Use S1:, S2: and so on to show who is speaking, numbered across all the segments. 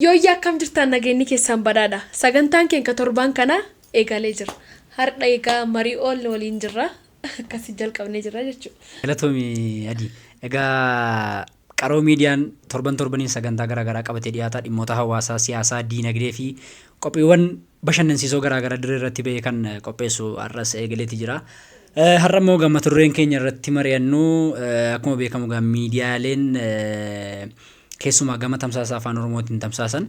S1: Yooyyaa, akkam jirtan? Nageenyi keessan badhaadha. Sagantaan keenya torbaan kana eegalee jira. Har'a egaa marii ool waliin jirra. Akkasii jalqabnee jirra jechuudha.
S2: Galatoomii Adii. Egaa Qaroo Miidiyaan torban torbaniin sagantaa garaagaraa qabatee dhiyaata. Dhimmoota hawaasaa, siyaasaa, diinagdee fi qophiiwwan bashannansiisoo garaagaraa dirree irratti bahee kan qopheessu har'as eegaleeti jira. Har'a immoo gama turreen keenya irratti mari'annu, akkuma beekamu egaa miidiyaaleen keessumaa gama tamsaasa Afaan Oromootiin tamsaasan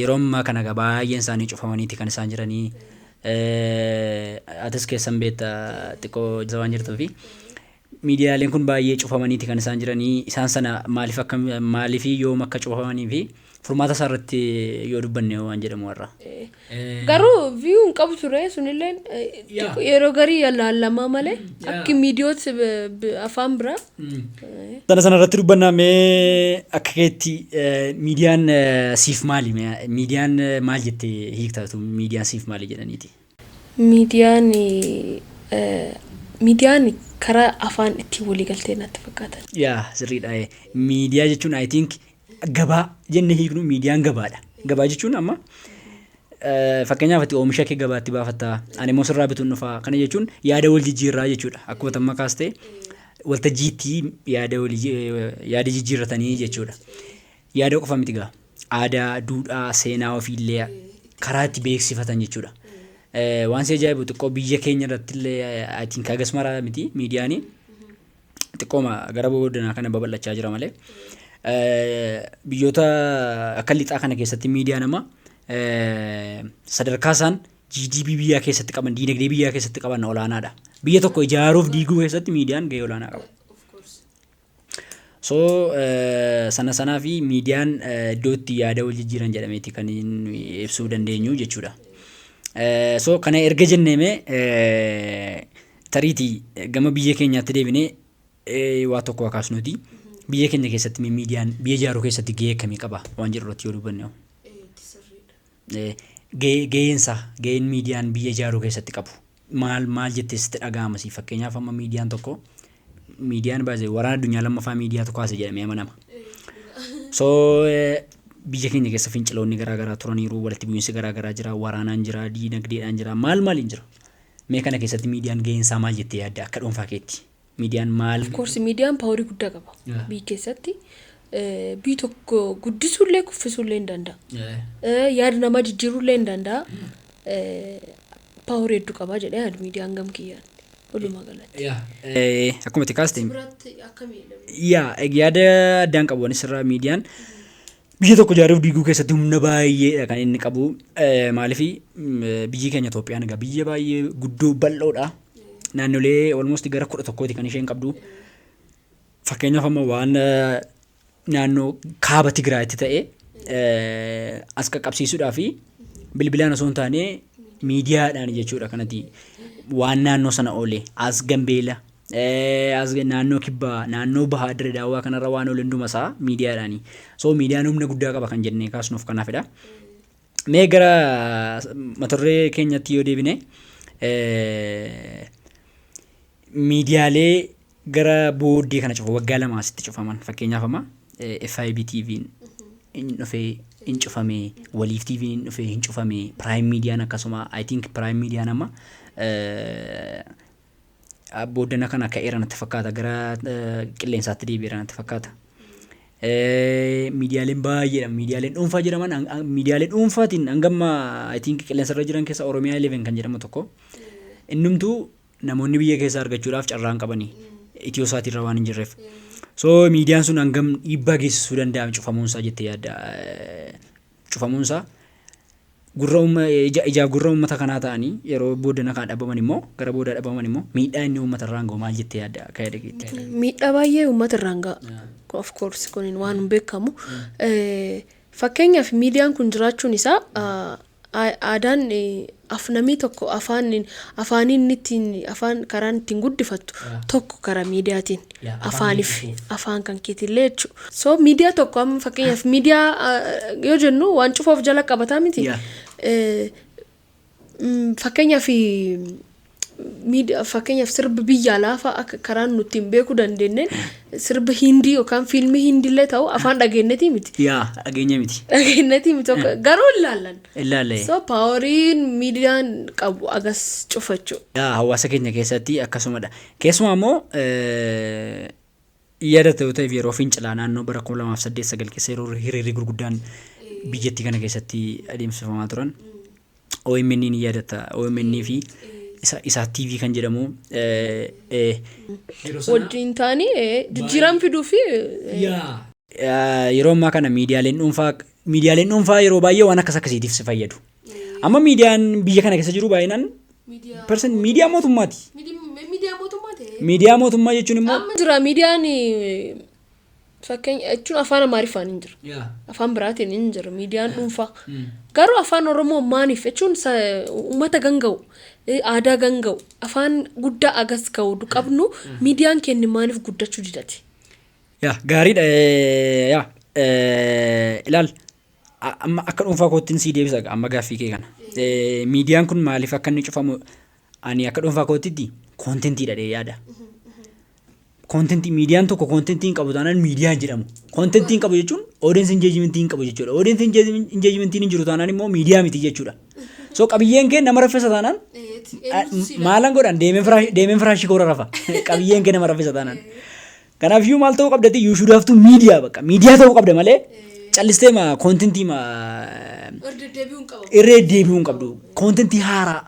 S2: yeroo ammaa kana egaa baay'een isaanii cufamaniiti kan isaan jiranii. Atis keessan beekta, xiqqoo waan jirtuufi. Miidiyaaleen kun baay'ee cufamaniiti kan isaan jiranii. Isaan sana maaliif, akka maaliif, yoom akka cufamanii fi furmaata isaa irratti yoo dubbanne waan jedhamu har'a.
S1: Garuu view hin qabu ture sunilleen yeroo garii laalamaa malee akki miidiyooti afaan biraa.
S2: Sana sana irratti dubbannaa. Mee akka keetti miidiyaan siif maali? Miidiyaan maal jettee hiiktatu, miidiyaan siif maali jedhaniiti?
S1: Miidiyaan karaa afaan ittiin waliigaltee natti fakkaatan.
S2: Yaa, sirriidha. Miidiyaa jechuun, I think, gabaa jennee hiiknu, miidiyaan gabaadha. Gabaa jechuun amma fakkeenyaaf ati oomisha kee gabaatti baafattaa, ani immoo sirraa bituun dhufaa. Kana jechuun yaada wal jijjiirraa jechuudha. Akkuma tamma kaastee waltajjiitti yaada wal yaada jijjiirratanii jechuudha. Yaada qofa miti gaa. Aadaa, duudhaa, seenaa ofiillee karaa itti beeksifatan jechuudha. Waan si ajaa'ibu, xiqqoo biyya keenya irratti illee, I think, hagas maraa miti miidiyaanii. Xiqqooma gara boodanaa kana babal'achaa jira malee. Biyyoota akka lixaa kana keessatti miidiyaan amma sadarkaa isaan GDP biyyaa keessatti qaban, diinagdee biyyaa keessatti qaban olaanaadha. Biyya tokko ijaaruuf diiguu keessatti miidiyaan gahee olaanaa qaba. So sana sanaa fi miidiyaan iddoo itti yaada wal jijjiiran jedhameeti kan inni ibsuu dandeenyu jechuudha. So kana erga jenneeme, tariitii gama biyya keenyaatti deebinee waa tokko haa kaasnuuti. Biyya keenya keessatti miidiyaan biyya ijaaruu keessatti gahee akkamii qaba waan jedhu irratti yoo dubbanne hoo? Gaheensaa, gaheen miidiyaan biyya ijaaruu keessatti qabu maal maal jettee sitti dhaga'ama si? Fakkeenyaaf amma miidiyaan tokko, miidiyaan baay'ee waraana addunyaa lammaffaa miidiyaatu kaase jedhamee amanama. So biyya keenya keessa finciloonni garaagaraa turaniiru, walitti bu'iinsi garaagaraa jira, waraanaan jira, diinagdeedhaan jira, maal maaliin jira. Mee kana keessatti miidiyaan gaheensaa maal jettee yaadda akka dhuunfaa keetti? Miidiyaan maal?
S1: Of course, miidiyaan powerii guddaa qaba biyya keessatti. Biyyi tokko guddisuullee kuffisuullee hin danda'a. Yaada namaa jijjiiruullee hin danda'a. Powerii hedduu qaba jedhee yaadu miidiyaan gam kiyyaan walumaa galatti.
S2: Akkuma itti kaaste
S1: Biratti akkamii?
S2: Yaa, yaada addaan qabu anis irraa. Miidiyaan biyya tokko ijaaruuf diiguu keessatti humna baay'eedha kan inni qabu. Maaliif, biyyi keenya Itoophiyaan egaa biyya baay'ee guddoo bal'oodha. Naannolee almost gara 11ti kan isheen qabdu. Fakkeenyaaf amma waan naannoo kaaba Tigraayitti ta'e as qaqqabsiisuudhaa fi bilbilaan osoo hin taane miidiyaadhaan jechuudha kanatti waan naannoo sana oole, as Gambeela, as naannoo kibbaa, naannoo bahaa, Dirree Daawwaa kanarra waan oole hunduma isaa miidiyaadhaani. So miidiyaan humna guddaa qaba kan jennee kaasnuuf kanaafidha. Mee gara mata duree keenyatti yoo deebine, miidiyaalee gara booddee kana cufa, waggaa 2 asitti cufaman, fakkeenyaaf amma FIB TV'n hin dhufee hin cufame, Waliif TV'n hin dhufee hin cufame, Prime Mediaan akkasuma. I think Prime Mediaan amma booddana kana ka'eera natti fakkaata, gara qilleensaatti deebi'eera natti fakkaata. Miidiyaaleen baay'eedha. Miidiyaaleen dhuunfaa jedhaman, miidiyaalee dhuunfaatiin hanga amma, I think, qilleensarra jiran keessa Oromiyaa 11 kan jedhamu tokko. Innumtuu namoonni biyya keessaa argachuudhaaf carraa hin qabanii. Itiyoo isaatirra waan hin jirreef. So miidiyaan sun hangam dhiibbaa geessisuu danda'a cufamuunsaa jettee yaadda? Cufamuunsaa gurra ijaaf gurra uummata kanaa ta'anii yeroo booddana kana dhabaman immoo, gara boodaa dhabaman immoo, miidhaa inni uummata irraan gahu maal jettee yaadda akka yaada keetti?
S1: Miidhaa baay'ee uummata irraan ga'a. Of course, kun waan hin beekamu. Fakkeenyaaf miidiyaan kun jiraachuun isaa aadaan namni tokko afaan afaaniin inni ittiin afaan karaan ittiin guddifattu tokko karaa miidiyaatiin
S2: afaaniif
S1: afaan kan keetillee jechuudha. So miidiyaa tokko amma fakkeenyaaf miidiyaa yoo jennu waan cufa of jala qabataa miti. Fakkeenyaaf Miidiyaa, fakkeenyaaf sirba biyya alaa fa'a akka karaan nuti hin beekuu dandeenyeen, sirba Hindii yookaan fiilmii Hindiillee ta'u afaan dhageenyetii miti.
S2: Yaa, dhageenya miti.
S1: Dhageenyetii miti tokko garuu ilaallan.
S2: Ilaalle.
S1: So poweriin miidiyaan qabu agas cufachuu.
S2: Yaa, hawaasa keenya keessatti akkasumadha. Keessumaa immoo yaada ta'u ta'eef yeroo fincilaa naannoo bara 2008 keessa, yeroo hiriirri gurguddaan biyyattii kana keessatti adeemsifamaa turan, OMN ni yaadatta. OMN fi isa TV kan jedhamu yeroo sana
S1: wajjin ta'anii jijjiirama fiduu fi
S2: Yeroo ammaa kana miidiyaaleen dhuunfaa yeroo baay'ee waan akkas akkasiitiif si fayyadu. Amma miidiyaan biyya kana keessa jiru baay'inaan percent miidiyaa mootummaati.
S1: Miidiyaa mootummaa ta'e.
S2: Miidiyaa mootummaa jechuun immoo
S1: Amma jira miidiyaan, fakkeenya jechuun afaan Amaariffaan hin jira. Afaan biraatiin hin jira miidiyaan dhuunfaa. Garuu afaan Oromoo maaniif, jechuun uummata ganga'u, aadaa ganga'u, afaan guddaa agas ga'u qabnu, miidiyaan keenya maaniif guddachuu didati?
S2: Yaa, gaariidha. Yaa, ilaal, amma akka dhuunfaa koottiin sii deebisa amma gaaffii kee kana. Miidiyaan kun maaliif akka inni cufamu, ani akka dhuunfaa kootitti contentiidha dhee yaada. Contentii, miidiyaan tokko contentii hin qabu taanaan miidiyaa hin jedhamu. Contentii hin qabu jechuun audience engagementii hin qabu jechuudha. Audience engagementiin hin jiru taanaan immoo miidiyaa miti jechuudha. So qabiyyeen kee nama raffisa taanaan maalan godhan? Deemeen firaashii koora rafa, qabiyyeen kee nama raffisa taanaan. Kanaafiyyuu maal ta'uu qabdati? You should have to miidiyaa, bakka miidiyaa ta'uu qabda malee callistee ma contentii ma irra deddeebi'uu hin qabdu. Contentii haaraa,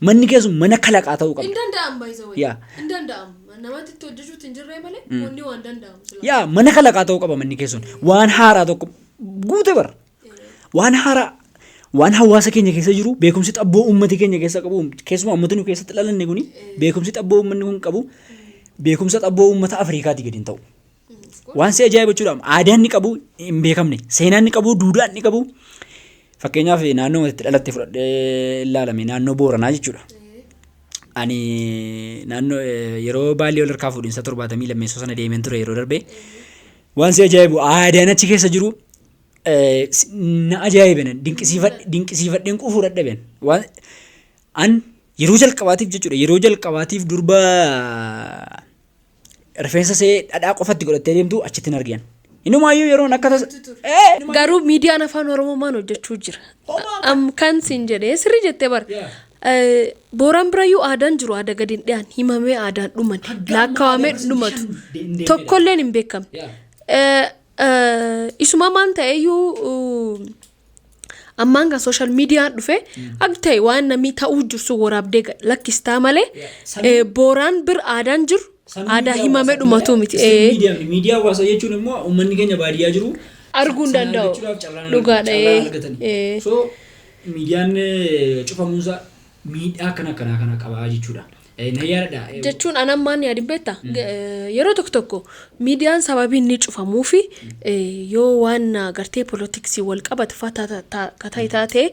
S2: manni keessu mana kalaqaa ta'uu qabda.
S1: Hin danda'amu, by the way.
S2: Yaa.
S1: Hin danda'amu. Namatti itti hojjechuutti hin jirree malee wanni waan danda'amu sila.
S2: Yaa, mana kalaqaa ta'uu qaba manni keessun. Waan haaraa tokko guute bara. Waan haaraa, waan hawaasa keenya keessa jiru, beekumsi xabboo uummati keenya keessa qabu, keessumaa uummati nu keessatti dhalanne kuni, beekumsi xabboo uummanni kun qabu beekumsa xabboo uummata Afrikaatii gadi hin ta'u. Waan si ajaa'iba jechuudha. Aadaan inni qabu hin beekamne, seenaan inni qabu, duudhaan inni qabu. Fakkeenyaaf naannoo itti dhalatte fudhadhee ilaalame, naannoo Booranaa jechuudha. Ani naannoo yeroo baallee ol harkaa fuudhinsa 72ffaa sana deemeen ture yeroo darbee. Waan si ajaa'ibu, aadaan achi keessa jiru na ajaa'ibe, dinqisiifadheen quufuu dadhabeen. Waan an yeroo jalqabaatiif jechuudha, yeroo jalqabaatiif durba rifeensa ishee dhadhaa qofatti godhattee deemtu achitti hin argeen. Inumaayyuu yeroon akka tasa.
S1: Garuu miidiyaan afaan Oromoo maan hojjechuu jira? Am kan siin jedhee sirrii jettee bara. Booraan birayyuu aadaan jiru aadaa gadi hin dhiyaan himamee aadaan dhuman lakkaawamee dhumatu tokkolleen hin beekamne. Isuma maan ta'eyyuu, ammaan kan social mediaan dhufe akka ta'e waan namni ta'uu jiru sun waraabdee lakkistaa malee, booraan bir aadaan jiru aadaa himamee dhumatu miti.
S2: Miidiyaa hawaasaa jechuun immoo uummanni keenya baadiyyaa jiru
S1: arguu hin
S2: sana
S1: danda'u.
S2: argachuudhaaf carraan
S1: Dhugaadha.
S2: carraan argatani.
S1: Ee.
S2: So miidiyaan cufamuunsaa miidhaa akkana akkanaa kana qabaa jechuudha. Na yaadadha.
S1: Jechuun an ammaan yaadin beektaa, yeroo tokko tokko miidiyaan sababii inni cufamuufi yoo waan gartee politicsii wal qabatu faa ta'e taate,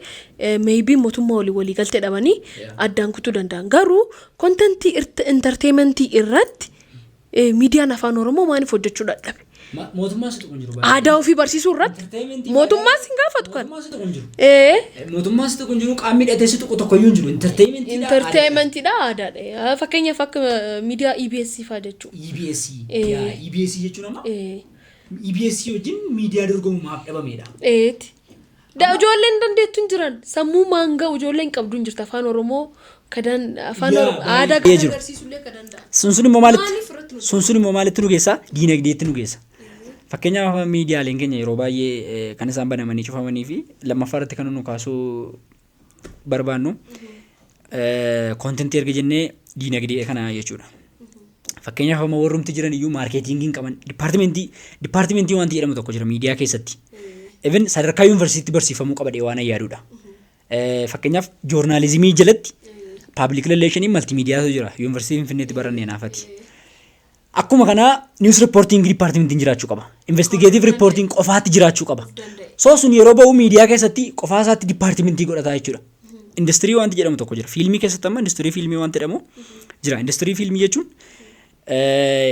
S1: maybe mootummaa walii walii galtee dhabanii addaan kutuu danda'an. Garuu contentii entertainmentii irratti miidiyaan afaan Oromoo maaliif hojjechuu dadhabe?
S2: Mootummaan si tuqu hin jiru.
S1: Aadaa ofii barsiisuu irratti
S2: Entertainmentii
S1: mootummaan si hin gaafatu kan.
S2: Mootummaan si tuqu hin jiru.
S1: Ee.
S2: Mootummaan si tuqu hin jiru, qaamni hidhatee si tuqu tokkoyyuu hin jiru. Entertainmentiidha.
S1: Entertainmentiidha, aadaadha. Fakkeenyaaf akka miidiyaa EBS faa jechuudha.
S2: EBS. Yaa, EBS jechuun amma EBS wajjin miidiyaa dorgomu maaf dhabamedha?
S1: Eeti. Da ijoolleen dandeettu hin jiran, sammuu maanga'u ijoolleen qabdu hin jirtu, afaan Oromoo kadan afaan
S2: Yaa,
S1: Oromoo aadaa
S2: baay'ee
S1: kan
S2: jiru.
S1: agarsiisullee ka danda'a.
S2: Sun sun immoo maalitti?
S1: Maaliif irratti nu
S2: Sun sun immoo maalitti nu geessa? Diinagdeetti nu geessa. Fakkeenyaaf miidiyaaleen keenya yeroo baay'ee kan isaan banamanii cufamanii fi lammaffaa irratti kan nu kaasuu barbaannu contentii erga jennee diinagdee kana jechuudha. Fakkeenyaaf amma warrumti jiran iyyuu marketingii hin qaban. Departmentii wanti jedhamu tokko jira miidiyaa keessatti. Even sadarkaa yuunivarsiitii barsiifamuu qaba dhee waan yaadudha. Fakkeenyaaf journalismii jalatti public relationii multimediaatu jira, yuunivarsiitii Finfinneetti barannee naafati. Akkuma kanaa news reporting departmentiin jiraachuu qaba. Investigative reporting qofaatti jiraachuu qaba. So sun yeroo ba'u miidiyaa keessatti qofaa isaatti departmentii godhataa jechuudha. Industirii wanti jedhamu tokko jira. Fiilmii keessatti amma industirii fiilmii wanti jedhamu jira. Industirii fiilmii jechuun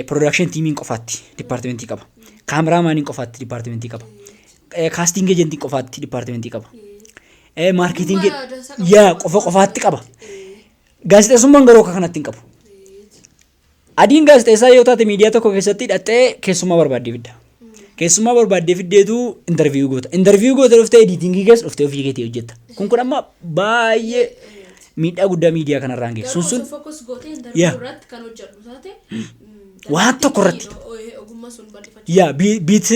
S2: production teamiin qofaatti departmentii qaba. Cameramaniin qofaatti departmentii qaba. Casting agentiin qofaatti departmentii qaba. Marketingii yaa qofa qofaatti qaba. Gaazexeessummaan garuu akka kanatti hin qabu. Adiin gaazexeessaa yoo taate, miidiyaa tokko keessatti hidhattee keessummaa barbaaddee fidda. Keessummaa barbaaddee fiddeetu interview goota. Interview goota, dhuftee editing keessa dhuftee ofii keetii hojjetta. Kun amma baay'ee miidhaa guddaa miidiyaa kanarraan geessu. Sun
S1: focus gootee
S2: interview
S1: irratti kan hojjedhu taate
S2: waan tokko irratti.
S1: Ogummaa sun bal'ifachuu.
S2: Yaa, beat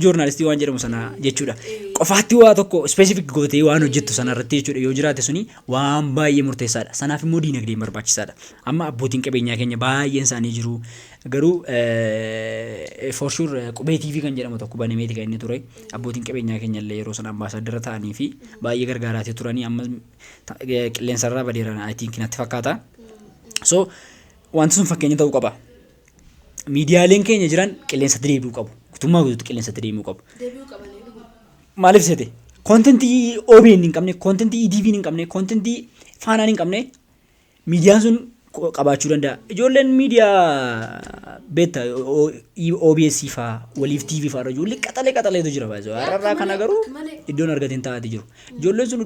S2: journalist waan jedhamu sana jechuudha. Qofaatti waa tokko specific gootee waan hojjettu sana irratti jechuudha, yoo jiraate suni waan baay'ee murteessaadha. Sanaaf immoo diinagdeen barbaachisaadha. Amma abbootiin qabeenyaa keenya baay'een isaanii jiru. Garuu for sure Qubee TV kan jedhamu tokko banameeti kan inni ture. Abbootiin qabeenyaa keenya illee yeroo sana ambaasaadara ta'anii fi baay'ee gargaaraatii turanii, amma qilleensarraa badeera, I think, natti fakkaata. So wanti sun fakkeenya ta'uu qaba. Miidiyaaleen keenya jiran qilleensatti deebi'uu qabu. Guutummaa guutuutti qilleensatti deebi'uu qabu.
S1: Deebi'uu qabanii dhuguma.
S2: Maaliif seete? Content OBN hin qabne, content ETV hin qabne, content Faanaan hin qabne miidiyaan sun qabaachuu danda'a. Ijoolleen miidiyaa beekta, OBS faa, Waliif TV faa, ijoollee qaxalee qaxaleetu jira baay'ee. Har'arraa kana garuu iddoon argateen taa'atii jiru. Ijoolleen sun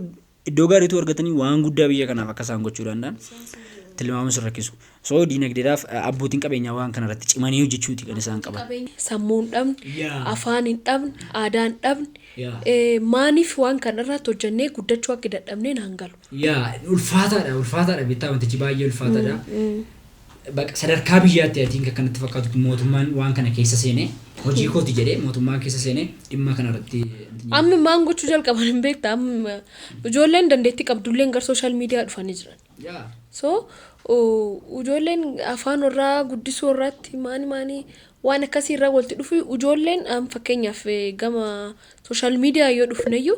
S2: iddoo gaariitu argatanii waan guddaa biyya kanaaf akka isaan gochuu danda'an tilmaamuun sun rakkisu. So diinagdeedhaaf abbootiin qabeenyaa waan kana irratti cimanii hojjechuuti kan isaan qaban.
S1: Sammuu hin dhabne, afaan hin dhabne, aadaa hin dhabne. Maaniif waan kana irratti hojjennee guddachuu akka dadhabnee naan galu.
S2: Yaa, ulfaataadha, ulfaataadha, bittaa wantichi baay'ee ulfaataadha. Bakka sadarkaa biyyaatti atiin akkanatti fakkaatu mootummaan waan kana keessa seenee, hojii kooti jedhee mootummaan keessa seenee dhimma kana irratti.
S1: Amma maan gochuu jalqaban hin beekta? Amma ijoolleen dandeettii qabdulleen gara social media dhufanii jiran. So ijoolleen afaan irraa guddisuu irratti maani maanii waan akkasii irraa walitti dhufu, ijoolleen fakkeenyaaf gama social media yoo dhufneyyuu,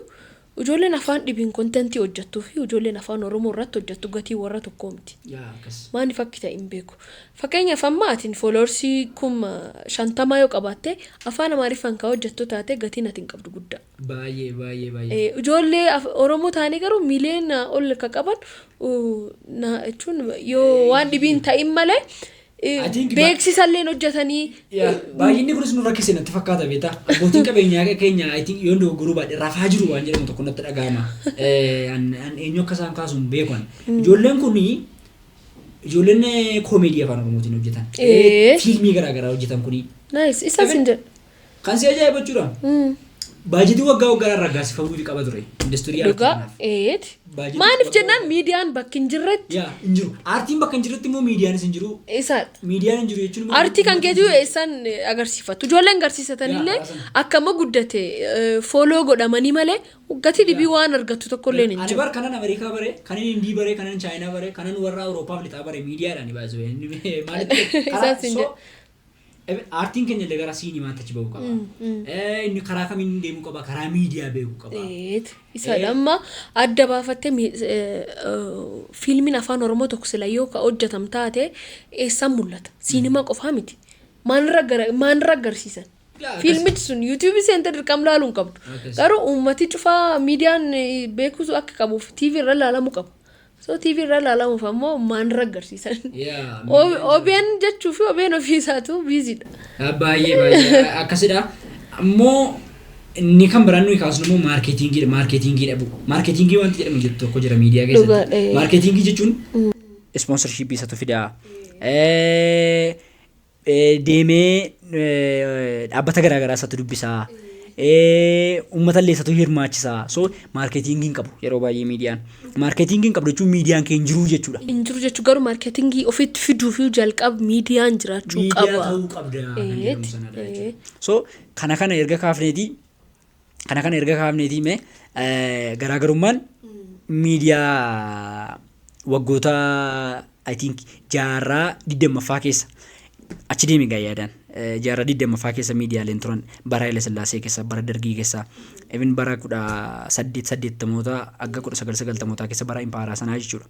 S1: ijoolleen afaan dhibiin content hojjettuu fi ijoolleen afaan Oromoo irratti hojjettu gatii warra tokkoo miti.
S2: Yaa, akkas.
S1: Maaliif akki ta'e hin beeku. Fakkeenyaaf amma atiin followers 50,000 yoo qabaatte, afaan Amaariffaan kan hojjettu taate, gatiin atiin qabdu guddaa.
S2: Baay'ee, baay'ee, baay'ee.
S1: Ijoollee Oromoo ta'anii garuu miiliyoona ol akka qaban na jechuun yoo waan dhibiin ta'in malee
S2: I think
S1: beeksisallee hojjetanii.
S2: Yaa, baay'inni kunis nu rakkise natti fakkaata, beektaa. Abbootiin qabeenyaa keenya, I think, yoon dogoggoruu baadhe, rafaa jiru waan jedhamu tokko natti dhaga'ama. An eenyu akka isaan kaasu hin beeku an. Ijoolleen kuni, ijoolleen comedy afaan Oromootiin hojjetan. Fiilmii garaa garaa hojjetan kuni.
S1: Nice, isas hin jedhu.
S2: Kan si ajaa'iba jechuudha. Baajetii waggaa waggaa raggaasifamuufi qaba ture. Industirii aartii
S1: Dhugaa
S2: kanaaf.
S1: eeti.
S2: Baajetii
S1: Maaliif
S2: waggaa
S1: jennaan, miidiyaan bakki hin jirretti
S2: Yaa, hin jiru. Aartiin bakka hin jirretti immoo miidiyaanis hin jiru.
S1: Isaadha.
S2: Miidiyaan hin jiru jechuun immoo
S1: Aartii kan keetuu eessaan agarsiifattu? Ijoolleen agarsiisatanillee
S2: Yaa, karaa sana.
S1: akkama guddate follow godhamanii malee gatii dhibii waan argattu tokkollee hin
S2: Ani
S1: jiru.
S2: bar kanan Ameerikaa bare, kanan Hindii bare, kanan Chaayinaa bare, kanan warra Awurooppaa fi lixaa bare miidiyaadhaan baay'ee. Maaliif?
S1: Isaan siin
S2: So, aartiin keenya illee gara siinimaatti achi bahuu qaba. Inni karaa kamiin deemuu qaba? Karaa miidiyaa beekuu qaba.
S1: Eet, isaadha. Amma adda baafattee fiilmiin afaan Oromoo tokko sila yoo ka hojjetam taate eessaan mul'ata? Siinimaa qofaa miti. Maalirra agarsiisan?
S2: Yaa, akkas.
S1: Fiilmichi sun YouTube seente dirqama laaluu hin qabdu.
S2: Akkas.
S1: Garuu uummati cufaa miidiyaan beekusuu akka qabuuf TV irra laalamuu qaba. So TV irra laalamuuf ammoo maalirra agarsiisan?
S2: Yaa,
S1: OBN jechuu fi OBN ofii isaatu busy dha.
S2: Baay'ee baay'ee akkasidha. Ammoo inni kan biraan nuyi kaasnu immoo marketingiidha. Marketingii dhabu. Marketingii wanti jedhamu jirtu tokko jira miidiyaa keessatti.
S1: Dhugaadha, ee.
S2: Marketingii jechuun sponsorship isatu fidaa. Deemee dhaabbata garaagaraa isatu dubbisaa. Uummata illee isatu hirmaachisaa. So marketingiin qabu yeroo baay'ee miidiyaan. Marketingiin qabdu jechuun miidiyaan kee hin jiruu jechuudha.
S1: Hin jiru jechuun, garuu marketingii ofitti fiduu fi jalqaba miidiyaan jiraachuu
S2: Miidiyaa
S1: qaba.
S2: ta'uu qabda kan jedhamu sanadha jechuudha. So kana kana erga kaafneetii, mee garaagarummaan miidiyaa waggoota, I think, jaarraa 20ffaa keessa achi deemi gaa yaadaan, jaarraa 20ffaa keessa miidiyaaleen turan bara Haile Sillaasee keessa, bara Dargii keessa, even bara 1880moota hanga 1990mootaa keessa, bara impaaraa sanaa jechuudha.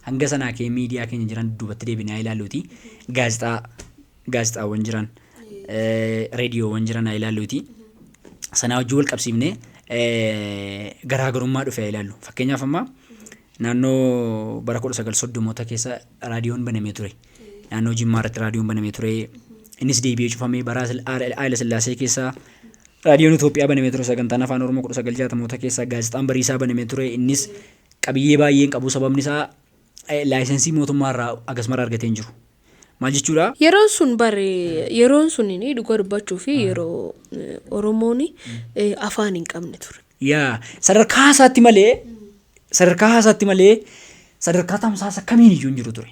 S2: Hanga sanaa kee miidiyaa keenya jiran duubatti deebinee haa ilaalluuti, gaazexaawwan jiran, reediyoowwan jiran haa ilaalluuti. Sanaa wajjin wal qabsiifnee garaagarummaa dhufe haa ilaallu. Fakkeenyaaf amma naannoo bara 1930moota keessa raadiyoon banamee ture. Naannoo Jimmaa irratti raadiyoon banamee ture. Innis deebi'ee cufamee. Bara Haile Sillaasee keessa raadiyoon Itoophiyaa banamee ture, sagantaan afaan Oromoo. 1960moota keessa gaazexaan Bariisaa banamee ture. Innis qabiyyee baay'een qabu, sababni isaa Licensii mootummaa irraa akkasuma argatee hin jiru. Maal jechuudha?
S1: Yeroon sun bare, yeroon sun dhuga dubbachuu fi yeroo Oromoon afaan hin qabne ture.
S2: Yaa, sadarkaa haasaatti malee sadarkaa tamsaasa kamiin iyyuu hin jiru ture.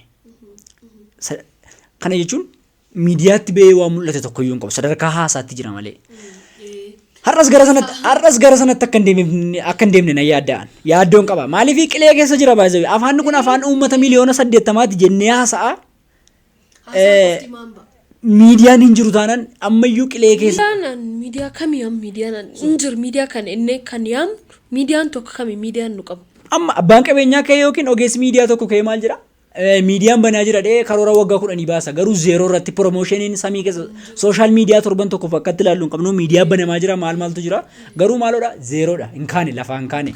S2: Kana jechuun miidiyaatti ba'ee waan mul'ate tokko iyyuu hin qabu. Sadarkaa haasaatti jira malee. Har'as gara sanatti akka hin deemne na yaadda'an. Yaaddoon qaba. Maaliif qilee keessa jira baay'ee. Afaan kun afaan uummata 80,000,000ti jennee haasa'a. Miidiyaan hin jiru taanaan ammayyuu qilee keessa.
S1: Miidiyaan miidiyaa kamii am miidiyaan hin jiru, miidiyaa kan inni kan yaamnu miidiyaan tokko kami miidiyaan nu qabu?
S2: Amma abbaan qabeenyaa ka'ee yookiin ogeessi miidiyaa tokko ka'ee maal jedha? Miidiyaan banaa jira dhee karoora waggaa 10 baasa, garuu zero irratti promotioniin samii keessa. Social media torban tokkoof akkatti ilaallu hin qabnu. Miidiyaa banamaa jira, maal maaltu jira, garuu maaloodha? Zeroodha, hin kaane, lafaa hin kaane.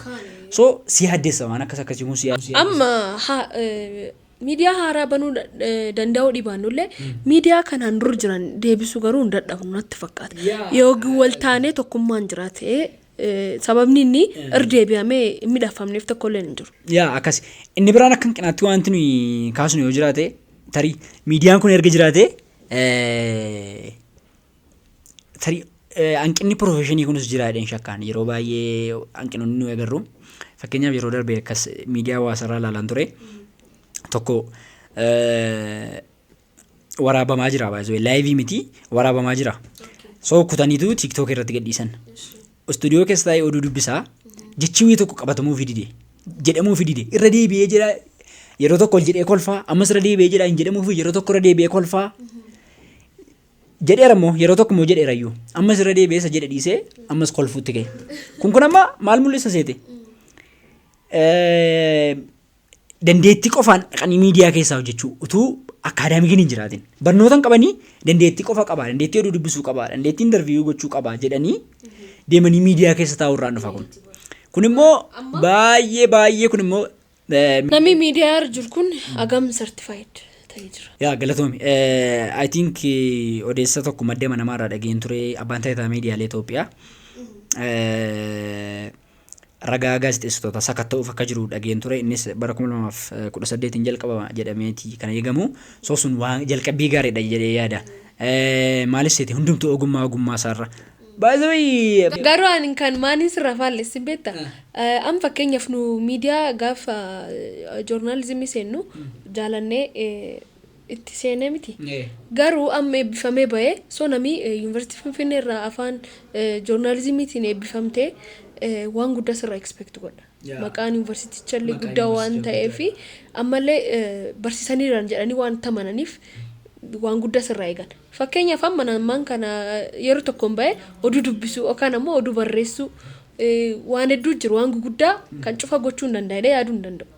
S2: So si yaaddeessa, waan akkas akkasii kun si yaaddeessa.
S1: Amma miidiyaa haaraa banuu danda'uu dhibaannullee, miidiyaa kanaan dur jiran deebisuu garuu hin dadhabnu natti fakkaata. Yoo wal taanee tokkummaan jiraate, sababni inni irra deebi'amee hin midhaafamneef tokkollee hin jiru.
S2: Yaa, akkas. Inni biraan akka hanqinaatti wanti nuyi kaasnu yoo jiraate, tarii miidiyaan kun erga jiraate, tarii hanqinni professionii kunis jira jedheen shakkaan. Yeroo baay'ee hanqinoonni nuyi agarru, fakkeenyaaf yeroo darbe akkas miidiyaa hawaasarraa ilaalaan ture, tokko waraabamaa jira, baay'ee live miti, waraabamaa jira. So kutaniitu TikTok irratti gadhiisan. Istuudiyoo keessa taa'ee oduu dubbisaa, jechi wayii tokko qabatamuufi dide, jedhamuufi dide, irra deebi'ee jira. Yeroo tokko ol jedhee kolfaa, ammas irra deebi'ee jedha, hin jedhamuufi, yeroo tokko irra deebi'ee kolfaa jedheera immoo, yeroo tokko immoo jedheera iyyuu, ammas irra deebi'ee isa jedhe dhiisee ammas kolfuutti ka'e. Kun amma maal mul'isa seete? Dandeettii qofaan dhaqanii miidiyaa keessaa hojjechuu utuu academiciin hin jiraatin. Barnoota hin qabanii, dandeettii qofa qaba, dandeettii oduu dubbisuu qaba, dandeettii interview gochuu qaba jedhanii deemanii miidiyaa keessa taa'uu irraan dhufa kun. Kun immoo baay'ee baay'ee kun immoo
S1: Namni miidiyaa irra jiru kun hagam certified ta'ee jira?
S2: Yaa, galatoomi. I think odeessa tokko madda amanamaa irraa dhageen ture, abbaan taayitaa miidiyaalee Itoophiyaa ragaa gaazexeessitoota sakatta'uuf akka jiru dhageen ture. Innis bara 2018 jalqabama jedhameeti kan eegamu. So sun waan jalqabbii gaariidha jedhee yaada. Maalis seeti, hundumtuu ogummaa ogummaa isaarra. By the way,
S1: Garuu ani kan maaniin sirraa faallessin beekta? An fakkeenyaaf nu miidiyaa gaafa journalismii seennu jaalannee itti seenee miti. Garuu amma eebbifamee bahee, so namni yuunivarsiitii Finfinnee irraa afaan journalismiitiin eebbifamtee waan guddaa sirraa expect godha. Maqaan yuunivarsiiticha illee
S2: Maqaan
S1: guddaa waan
S2: yuunivarsiitichaa
S1: ta'eef, ammallee barsiisaniiran jedhanii waan tamananiif waan guddaa sirraa eegan. Fakkeenyaaf amma ammaan kana yeroo tokkoon bahee oduu dubbisuu yookaan ammoo oduu barreessuu, waan hedduu jiru, waan guguddaa kan cufa gochuu hin danda'e yaaduu hin danda'u.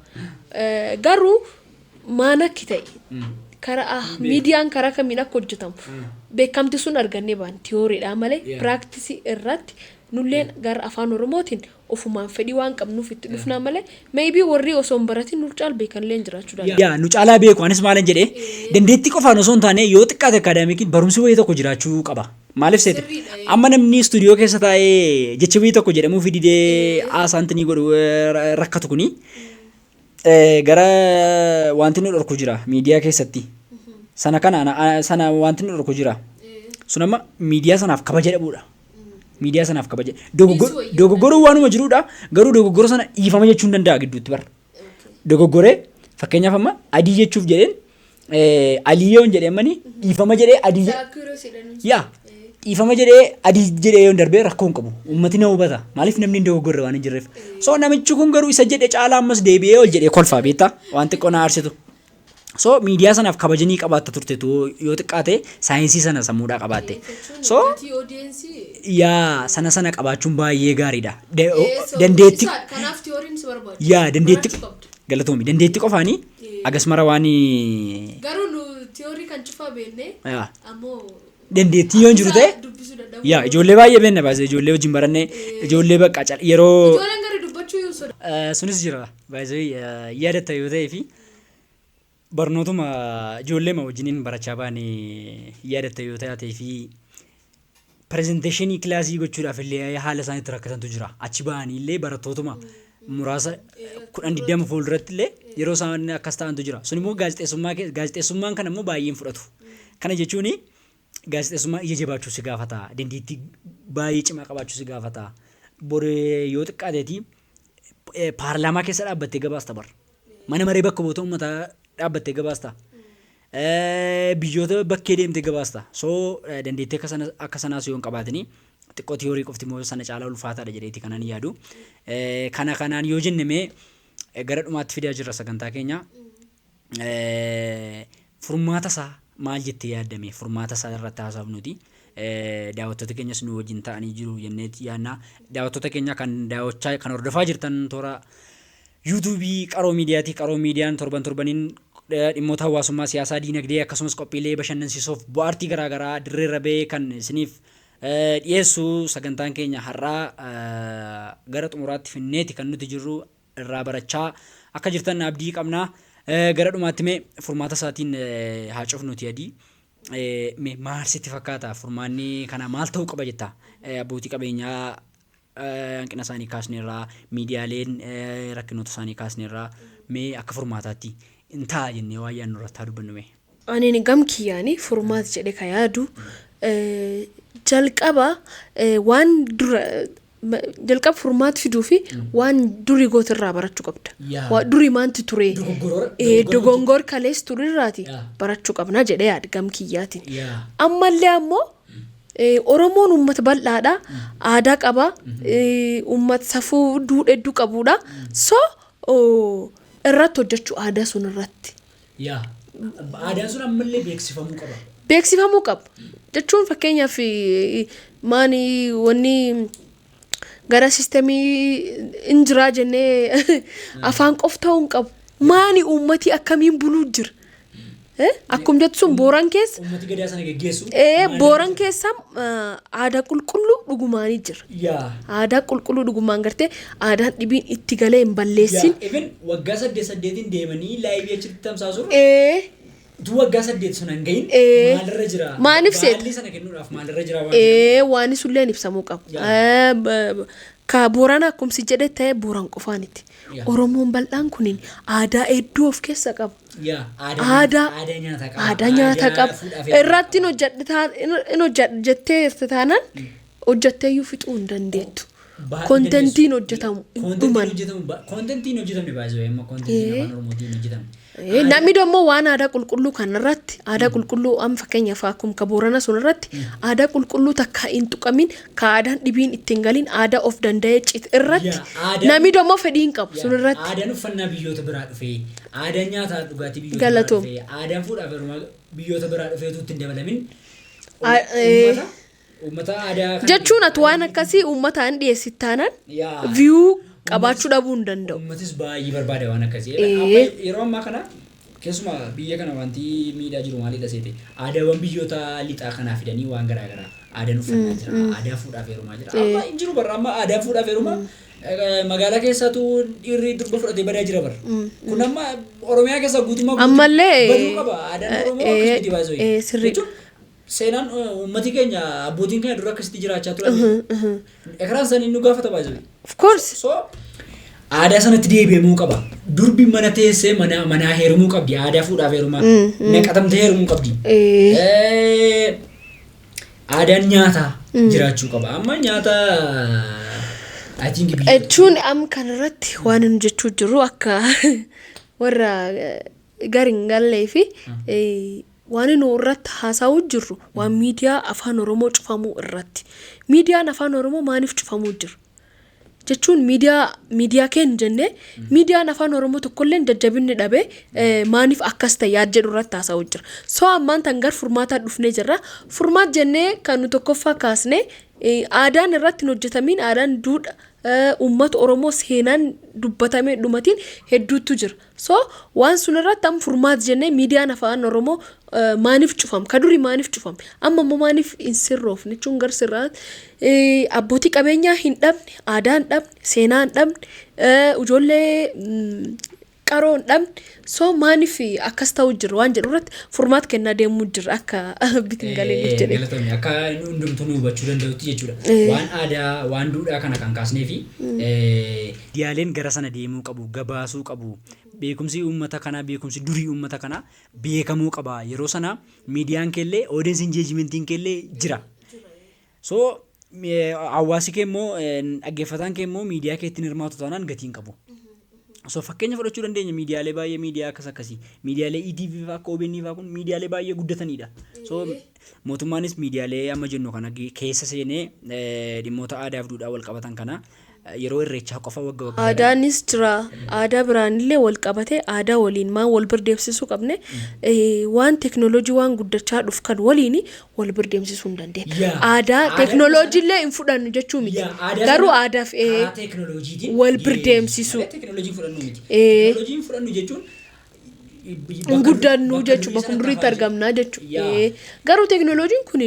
S1: Garuu maan akki ta'e karaa miidiyaan karaa kamiin akka hojjetamu beekamti sun argannee baan theorydha malee practice irratti nulleen gara afaan Oromootiin ofumaan fedhii waan qabnuuf itti dhufnaa malee, maybe warri osoo hin baratin nu caal beekanillee jiraachuu danda'a.
S2: Yaa, nu caalaa beeku. Anis maalan jedhee, dandeettii qofaan osoo hin taane yoo xiqqaate academiciin barumsi wayii tokko jiraachuu qaba. Maaliif seete, amma namni istuudiyoo keessa taa'ee jecha wayii tokko jedhamuu fi didee haasaantinii godhu rakkatu kuni, gara wanti nu dhorku jira miidiyaa keessatti. Sana kana sana wanti nu dhorku jira. Sun amma miidiyaa sanaaf kabaja dhabuudha. Miidiyaa sanaaf kabaja. Dogoggoruu waanuma jiruudha. Garuu dogoggora sana dhiifama jechuu hin danda'a gidduutti bara. Dogoggoree, fakkeenyaaf amma adii jechuuf jedheen alii yoon jedhee mani dhiifama jedhee adii yaa dhiifama jedhee adii jedhee yoon darbee rakkoo hin qabu. Uummati na hubata. Maaliif, namni hin dogoggorre waan hin jirreef. So namichi kun garuu isa jedhe caalaa ammas deebi'ee ol jedhee kolfaa beektaa, waan xiqqoo na aarsitu. So miidiyaa sanaaf kabajanii qabaatta turte yoo xiqqaate saayinsii sana sammuudhaa qabaatte. So yaa, sana sana qabaachuun baay'ee gaariidha. Dandeettii
S1: Kanaaf theoryn si barbaachisa.
S2: Yaa, dandeettii, galatoomi, dandeettii qofaanii agas mara waan
S1: Garuu nu theory kan cufaa beekne ammoo
S2: dandeettii yoo hin jiru ta'e
S1: dubbisuu dadhabuu.
S2: Yaa, ijoollee baay'ee beekna baasee, ijoollee wajjin barannee, ijoollee bakka yeroo
S1: Ijoolleen gari dubbachuu yoo soda.
S2: Sunis jira baay'ee yaadatta yoo ta'ee fi barnootuma ijoolleema wajjiniin barachaa baane yaadatta yoo taatee fi presentationii kilaasii gochuudhaaf illee haala isaan itti rakkatantu jira. Achi ba'anii illee barattootuma muraasa 10 20 fuulduratti illee yeroo isaan akkas ta'antu jira. Sun immoo gaazexeessummaa gaazexeessummaan kana immoo baay'een fudhatu. Kana jechuun gaazexeessummaa ija jabaachuu si gaafata. Dandeettii baay'ee cimaa qabaachuu si gaafata. Bor yoo xiqqaateeti paarlaamaa keessa dhaabbattee gabaasta bar. Mana maree bakka bu'oota uummataa dhaabbattee gabaasta. Biyyoota bakkee deemtee gabaasta. So dandeettii akka sanaas yoo hin qabaatini, xiqqoo tiyoorii qofti immoo sana caalaa ulfaataadha jedheeti kanan yaadu. Kana kanaan yoo jenne, mee gara dhumaatti fidaa jirra sagantaa keenya. Furmaata isaa maal jettee yaaddame? Furmaata isaa irratti haasofnuti. Daawwattoota keenyas nu wajjin ta'anii jiru jennee yaadna. Daawwattoota keenya kan daawwachaa, kan hordofaa jirtan, toora YouTubeii Qaroo Miidiyaati. Qaroo Miidiyaan torban torbaniin dhimmoota hawaasummaa, siyaasaa, diinagdee akkasumas qophiilee bashannansiisoof bu'aartii garaagaraa dirree bahee kan isiniif dhiyeessu. Sagantaan keenya har'aa gara xumuraatti finneeti kan nuti jirru. Irraa barachaa akka jirtan abdii qabna. Gara dhumaatti mee furmaata isaatiin haa cufnuti adii. Mee maal sitti fakkaata? Furmaanni kana maal ta'uu qaba jetta? Abbootii qabeenyaa hanqina isaanii kaasneerraa, miidiyaaleen rakkinoota isaanii kaasneerraa, mee akka furmaataatti hin ta'a jennee waan yaadnu irratti haa dubbannu mee.
S1: Ani gam kiyyaanii furmaata jedhe ka yaadu, jalqaba waan dura jalqaba furmaata fiduu fi waan durii goota irraa barachuu qabda. Durii maanti ture? Dogongor kalees turirraati barachuu qabna jedhee yaada gam kiyyaatiin. Ammallee ammoo Oromoon uummata bal'aadha. Aadaa qaba. Uummata safuu duudhaa hedduu qabudha. So irratti hojjechuu, aadaa sun irratti.
S2: Aadaan sun ammallee beeksifamuu qaba.
S1: Beeksifamuu qaba. Jechuun fakkeenyaaf maani wanni gara systemii hin jiraa jennee afaan qof ta'uu hin qabu. Maani uummati akkamiin buluu jira? Akkuma jettu sun Booran keessa.
S2: Uummati gadaa sana geggeessu.
S1: Booran keessa aadaa qulqulluu dhugumaanii jira. Aadaa qulqulluu dhugumaan gartee aadaan dhibiin itti galee hin balleessin.
S2: Even waggaa 8 8n deemanii liveii achitti tamsaasu. Utuu waggaa 8 sun hin gahin maalirra jira?
S1: Maaliif seeta?
S2: Baalli sana kennuudhaaf maalirra jira waan
S1: Waan sulleen ibsamuu qabu. Ka Boorana akkuma si jedhe ta'e, Booran qofaaniti. Oromoon bal'aan kunin aadaa hedduu of keessa qaba.
S2: Aadaa nyaataa qaba.
S1: Aadaa nyaataa qaba. Irratti hin hojjedha jettee taanaan hojjetteeyyuu fixuu hin dandeettu. Contentiin hojjetamu hin dhuman.
S2: Contentiin hojjetamne baay'ee amma contentiin afaan Oromootiin hojjetamne.
S1: Namni immoo waan aadaa qulqulluu kanarratti, aadaa qulqulluu amma fakkeenyaaf akkuma ka Boorana sun irratti, aadaa qulqulluu takka hin tuqamin, ka aadaan dhibiin ittiin galin, aadaa of danda'ee cit irratti namni immoo fedhii hin qabu sun irratti.
S2: Aadaan uffannaa biyyoota biraa dhufee, aadaan nyaataa dhugaatii biyyoota biraa dhufee, aadaan fuudhaaf heerumaa biyyoota biraa dhufeetu ittiin dabalamin. Uummata aadaa
S1: Jechuun ati waan akkasii uummataan dhiyeessit taanaan view qabaachuu dhabuu hin danda'u.
S2: Uummatis baay'ee barbaada waan akkasii. Yeroo ammaa kana keessumaa biyya kana wanti miidhaa jiru maalidha seete? Aadaawwan biyyoota lixaa kanaa fidanii waan garaa garaa, aadaan uffannaa jira, aadaa fuudhaaf heerumaa jira. Amma hin jiru barra, amma aadaan fuudhaaf heerumaa magaalaa keessattuu dhiirri durba fudhatee badaa jira bara. Kun amma Oromiyaa keessaa guutummaa
S1: Ammallee
S2: baduu qaba. Aadaan Oromoo akkasitti baay'ee.
S1: Sirrii.
S2: Seenaan uummati keenya, abbootiin keenya dura akkasitti jiraachaa turan. Ekeraan isaanii nu gaafata baay'ee.
S1: Of course.
S2: So aadaa sanatti deebi'amuu qaba. Durbi mana teessee mana manaa heerumuu qabdi. Aadaa fuudhaaf heerumaa. Naqatamtee heerumuu qabdi. Aadaan nyaataa jiraachuu qaba. Amma nyaata I think biyya
S1: Jechuun amma kanarratti waan nu jechuu jirru akka warra gar hin gallee fi waan nu irratti haasa'uu jirru waan miidiyaa afaan Oromoo cufamuu irratti. Miidiyaan afaan Oromoo maaliif cufamuu jira? Jechuun miidiyaa keenya jennee miidiyaan afaan Oromoo tokkollee jajjabinni dhabee maaliif akkas ta'e yaad jedhu irratti haasa'uu jira. So ammaan tan gar furmaataa dhufnee jirra. Furmaat jennee kan nu tokkoffaa kaasne, aadaan irratti hin hojjetamiin, aadaan duudha uummata Oromoo seenaan dubbatamee dhumatiin hedduutu jira. So waan sun irratti amma furmaat jennee miidiyaan afaan Oromoo maaliif cufam? Ka durii maaliif cufam? Amma immoo maaliif hin sirroofne? Jechuun gar sirraa abbootii qabeenyaa hin dhabne, aadaa hin dhabne, seenaa hin dhabne, ijoollee Qaroo hin dhabne. So maaliif akkas ta'u jira waan jedhu irratti furmaata kennaa deemuu jira akka bitin galeeniif jedhe.
S2: Galatoomii, akka inni hundumtuu nu hubachuu danda'utti jechuudha. Waan aadaa, waan duudhaa kana kan kaasnee fi miidiyaaleen gara sana deemuu qabu, gabaasuu qabu. Beekumsi uummata kanaa, beekumsi durii uummata kanaa beekamuu qaba. Yeroo sana miidiyaan keellee, audience engagementiin keellee jira. So hawaasi kee immoo, dhaggeeffataan kee immoo miidiyaa keetti hirmaatu taanaan gatiin qabu. So fakkeenya fudhachuu dandeenya miidiyaalee baay'ee, miidiyaa akkas akkasii, miidiyaalee ETV fa'aa, akka OBN fa'aa kun miidiyaalee baay'ee guddatanidha. So mootummaanis miidiyaalee amma jennu kana keessa seenee dhimmoota aadaa fi duudhaa wal qabatan kana yeroo Irreechaa qofa wagga waggaa.
S1: Aadaanis jira. Aadaa biraanillee wal qabatee, aadaa waliin maan wal bir deemsisuu qabne, waan teknooloojii waan guddachaa dhufu kan waliin wal bir deemsisuu hin dandeenya. Aadaa teknooloojii illee hin fudhannu jechuu miti. Garuu aadaaf
S2: karaa teknooloojiitiin
S1: wal bir deemsisuu.
S2: Teknooloojii fudhannu miti. Teknooloojiin fudhannu jechuun
S1: hin guddannu jechuudha, bakka duriitti argamnaa jechuudha. Garuu teknooloojiin kun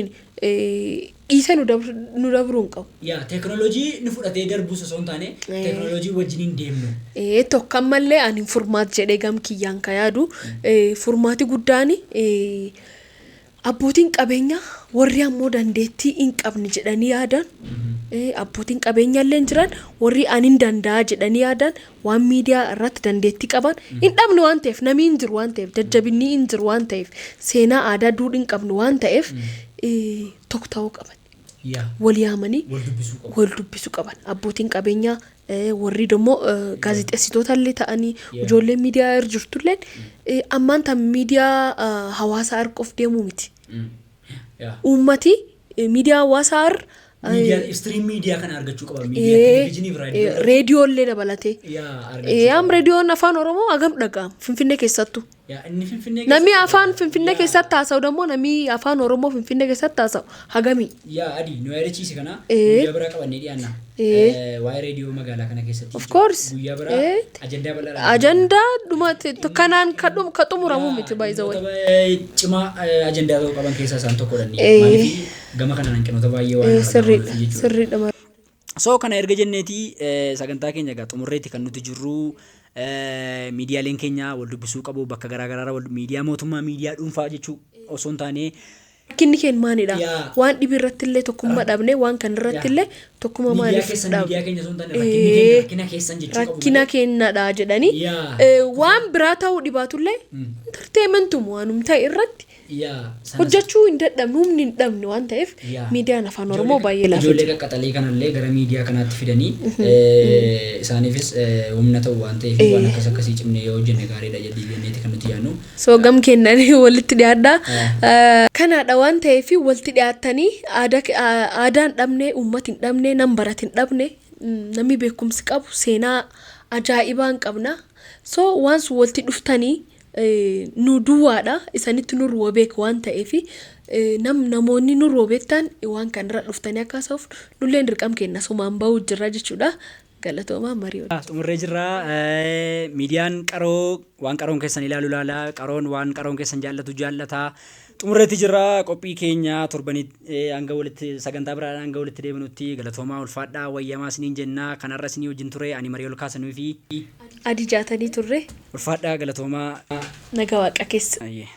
S1: dhiisee nu dabruu hin qabu.
S2: Yaa, teknooloojii nu fudhatee darbus osoo hin taane, teknooloojii wajjin hin deemnu.
S1: Tokko ammallee ani furmaata jedhee gam kiyyaan ka yaadu, furmaati guddaan, abbootiin qabeenyaa warri ammoo dandeettii hin qabne jedhanii yaadan, abbootiin qabeenyaa illee jiran, warri ani hin danda'a jedhanii yaadan, waan miidiyaa irratti dandeettii qaban hin dhabne waan ta'eef, namni hin jiru waan ta'eef, jajjabinni hin jiru waan ta'eef, seenaa aadaa duudhii hin qabnu waan ta'eef, tokko ta'uu qaban. Wal yaamanii
S2: wal dubbisuu qabu.
S1: Wal dubbisuu qaban. Abbootiin qabeenyaa, warri immoo gaazexeessitoota illee ta'anii, ijoolleen miidiyaa irra jirtullee, ammaan tan miidiyaa hawaasaa irra qof deemuu miti. Uummati miidiyaa hawaasaa irra
S2: Stream miidiyaa kana argachuu qaba. Miidiyaa televezyiinii fi raadiyoo.
S1: Reediyoo illee dabalatee.
S2: Argachuu
S1: Am reediyoon Afaan Oromoo hagam dhaga'ama Finfinnee keessattuu?
S2: Yaa, inni Finfinnee
S1: Namni afaan Finfinnee keessatti haasa'u dammoo, namni Afaan Oromoo Finfinnee keessatti haasa'u hagamii?
S2: Yaa, adii nu yaadachiise kana guyyaa biraa qabannee dhiyaanna. Waa'ee reediyoo magaalaa kana keessatti.
S1: Of course.
S2: Guyyaa biraa ajandaa bal'aadhaan.
S1: Ajandaa dhuma kanaan ka xumuramu miti, by the way.
S2: Dhimmoota cimaa ajandaa ta'uu qaban keessaa isaan tokkodha. Maaliif gama kanaan hanqinoota baay'ee waan
S1: Sirriidha. Sirriidha.
S2: So kana erga jenneeti, sagantaa keenya egaa xumurreetti kan nuti jirru. Miidiyaaleen keenya wal dubbisuu qabu bakka garaa garaarra, miidiyaa mootummaa, miidiyaa dhuunfaa jechuu osoo hin taane.
S1: Rakkinni keenya maalidha? Waan dhibii irratti illee tokkummaa dhabne, waan kana irratti illee tokkummaa
S2: miidiyaa
S1: maaliif
S2: keessan
S1: dhabne?
S2: Miidiyaa keenya osoo hin taane, rakkinni keenya rakkina keessan jechuu qabu.
S1: Rakkina keenyadha jedhanii waan biraa ta'uu dhibaatullee, entertainmentum waanum ta'e irratti hojjechuu hin dadhabne, humni hin dhabne waan ta'eef, miidiyaan Afaan Oromoo baay'ee laafee
S2: Ijoollee qaqqaxalii kanallee gara miidiyaa kanaatti fidanii isaaniifis humna ta'u waan ta'eef, waan akkas akkasii cimnee yoo hojjenne gaariidha jedhii jenneeti kan nuti yaadnu.
S1: So gam kennanii walitti dhiyaadhaa. Kanaadha waan ta'eef, walitti dhiyaattanii aadaa hin dhabne, uummata hin dhabne, nam barate hin dhabne, namni beekumsi qabu, seenaa ajaa'ibaa hin qabna. So waan sun walitti dhuftanii nu duwwaadha isanitti nurra beeku waan ta'eef, namoonni nurra beektan waan kanarra dhuftanii akka haasa'uuf nulleen dirqam kenna somaan bahuu jirra jechuudha. Galatoomaa, marii.
S2: Xumurree jirra. Miidiyaan qaroo waan qaroon keessan ilaalu ilaala. Qaroon waan qaroon keessan jaallatu jaallata. Xumurreetti jirra qophii keenya torbanii, hanga walitti sagantaa biraadhaan hanga walitti deebinutti galatoomaa, ulfaadhaa, wayyamaa isiniin jenna. Kanarra isinii wajjin ture ani Marii ol kaasanii fi
S1: Adii jaatanii turre.
S2: Ulfaadhaa, galatoomaa.
S1: Nagaa waaqa keessa.
S2: Ayyee.